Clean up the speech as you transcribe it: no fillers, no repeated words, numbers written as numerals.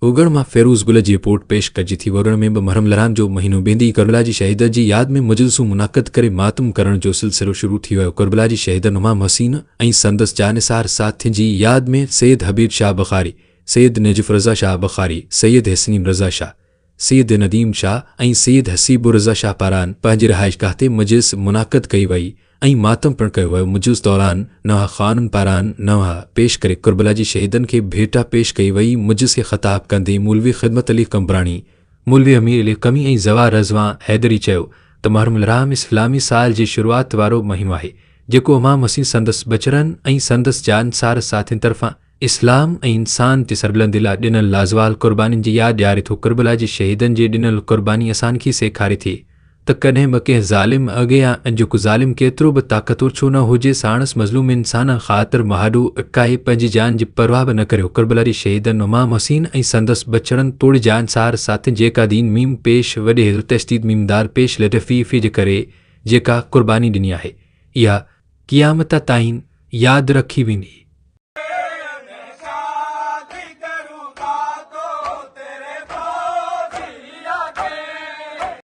اوڳڻ مان فيروز گل جي رپورٽ پيش ڪجي ٿي. وڳڻ ۾ به محرم الحرام جو مهينو ويندي ئي ڪربلا جي شهيدن جي ياد ۾ مجلسون منعقد ڪري ماتم ڪرڻ جو سلسلو شروع ٿي ويو. ڪربلا جي شهيدن امام حسين ۽ سندس جانثار ساٿين جي ياد ۾ سيد حبيب شاهه بخاري، سيد نجف رضا شاهه بخاري، سيد حسنين رضا شاهه، سيد نديم شاهه ۽ سيد حسيب الرضا شاهه پاران پنهنجي رهائشگاهه تي مجلس منعقد ڪئي وئي ۽ ماتم پڻ ڪيو ويو. مجلس دوران نوحه خوانن پاران نوحه پيش ڪري ڪربلا جي شهيدن کي ڀيٽا پيش ڪئي وئي. مجلس کي خطاب ڪندي مولوي خدمت علي قمبراڻي، مولوي امير علي قمي ۽ زوار رضوان حيدري چيو ته محرم الحرام اسلامي سال جي شروعات وارو مهينو آهي جيڪو امام حسين سندس ٻچڙن ۽ سندس جانثار ساٿين طرفان اسلام ۽ انسان تي سربلندي لاء ڏنل لازوال قربانين جي ياد ڏياري ٿو. ڪربلا جي شهيدن جي ڏنل قرباني اسان کي سيکاري ٿي ته ڪڏهن به ڪنهن ظالم اڳيان جيڪو ظالم ڪيترو به طاقتور ڇو نه هجي ساڻس مظلوم انسانن خاطر مهاڏو اٽڪائي پنهنجي جان جي پرواهه به نه ڪريو. ڪربلا جي شهيدن امام حسين ۽ سندس ٻچڙن توڙي جانثار ساٿين جيڪا دين ميم پيش وڏي تشديد ميم دال پيش لطفي في جي ڪري جيڪا قرباني ڏني آهي اها قيامت تائين ياد رکي ويندي.